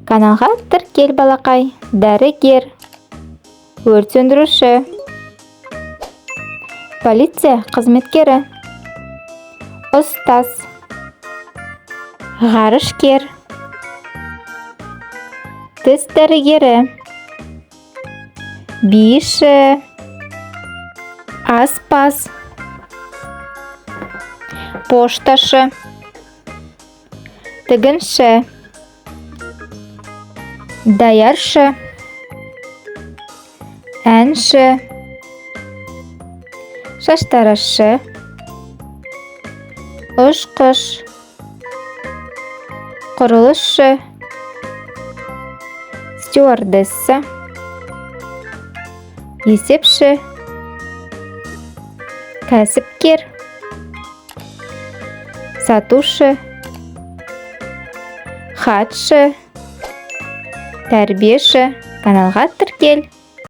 Каналға тіркел, балақай. Дәрігер, өрт сөндіруші, полиция қызметкері, ұстаз, ғарышкер, тіс дәрігері, биші, аспаз, пошташы, тігінші, даяршы, әнші, шаштаразшы, ұшқыш, құрылысшы, стюардесса, есепші, кәсіпкер, сатушы, хатшы, тәрбиеші. Каналға тіркел.